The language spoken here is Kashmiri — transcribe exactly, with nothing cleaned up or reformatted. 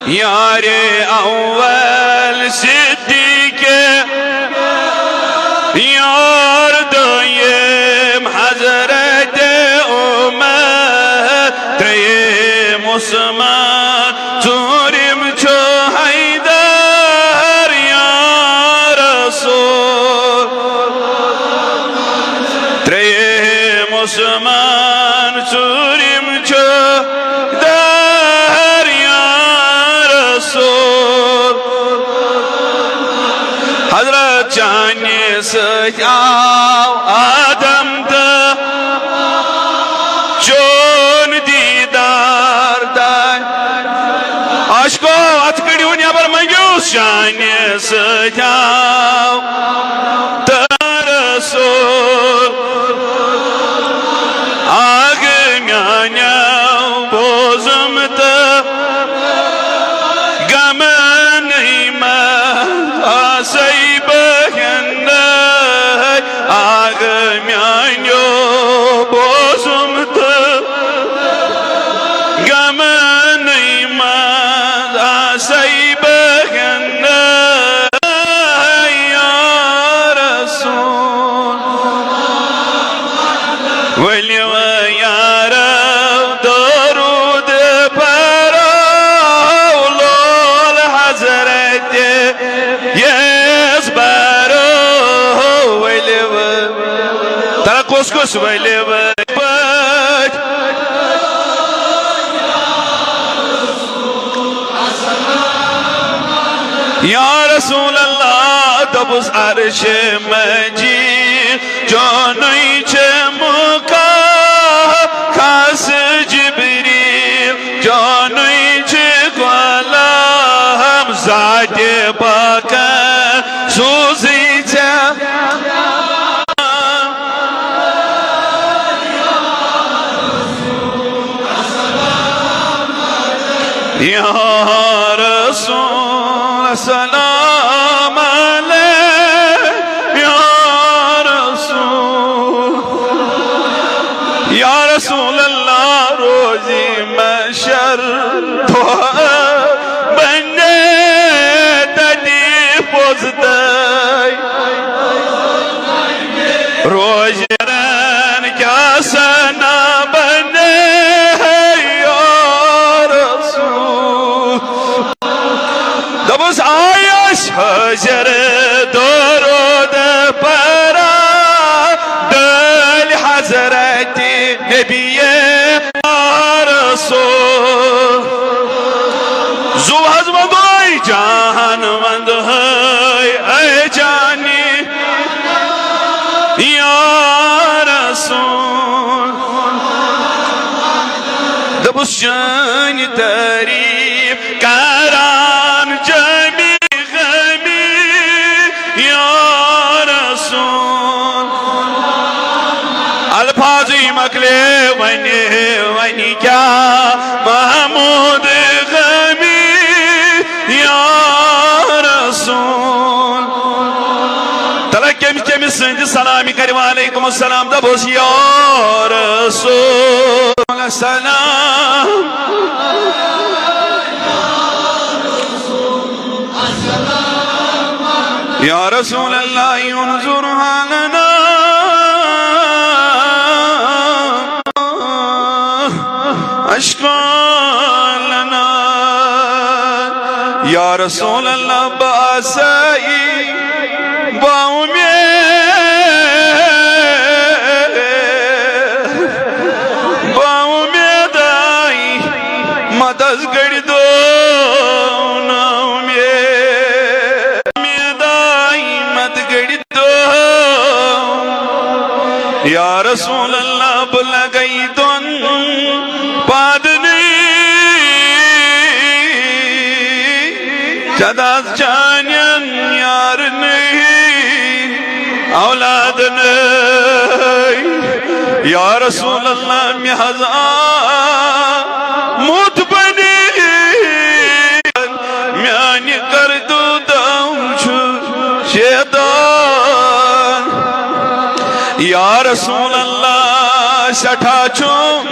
یار اول صدیق، یار دویم حضرت عمر، ترٛیٚیِم عثمان، ژوٗرِم چھُ حیدر یا رسول۔ ترٛیٚیِم عثمان، ژوٗرِم چھُ حیدر یا رسول۔ حضرت چانہِ سۭتۍ آو آدم تہٕ چون دیٖدار تانۍ۔ عاشقو، اَتھ کٔڑِو نٮ۪بر، منٛگِو چانہِ سۭتۍ آو تہٕ رسول۔ آگ میانیو بوزم تہٕ غمنٕے منٛز آسَے بہٕ ہٮ۪نَے۔ آگ میانیو بوزم تہٕ غمنٕے منٛز آسَے بہٕ ہٮ۪نَے۔ یا رسول، ؤلِو یارو درود پرو، لول حضرت یس برو، ؤلِو۔ ترا کُس کُس ؤلِو پٲٹھۍ؟ یا رسول اللہ، دوٚپُس عرش مجید چونُے چھُ مقدس، جبریل چونُے چھُ غلام، ذاتِ پاکن سوٗزٕے ژےٚ۔ یا رسول سلام علیک، یا رسول، یا رسول اللہ، روزِ محشر دۄہ بنہِ تتی پوٚز تۄہہِ۔ روزدارن کیا سنا بنے یا رسول۔ دوٚپُس آیس حٲضِر درود پران دٲلۍ حضرت نبی یا رسول۔ زُو حظ وَندوے جان وَندوے اے جانی یا رسول۔ دوٚپُس چٲنۍ تعریٖف کران جمی غمی یا رسول۔ الفاظٕے مۄکلے وۄنۍ، وۄنۍ کیٛاہ محمود غمی یا رسول۔ تلہ کٔمۍ کٔمۍ سٕنٛدِ سلامہِ کرِ وعلیکم السلام، دپوس یا رسول السلام۔ یا رسول اللہ انظر حالنا اشکالنا۔ یا رسول اللہ باسائی باؤمید، باؤمید آئی مدد گڑ دو نا امید، امید آئی مدد گڑ دو۔ یا رسول اللہ بلا گئی دون پادنی چداز چانین یار نہیں اولاد نہیں۔ یا رسول اللہ مے حض آ موت بنی میانہِ گردو دم چھُ شیطان۔ یا رسول اللہ سٹھا چھُم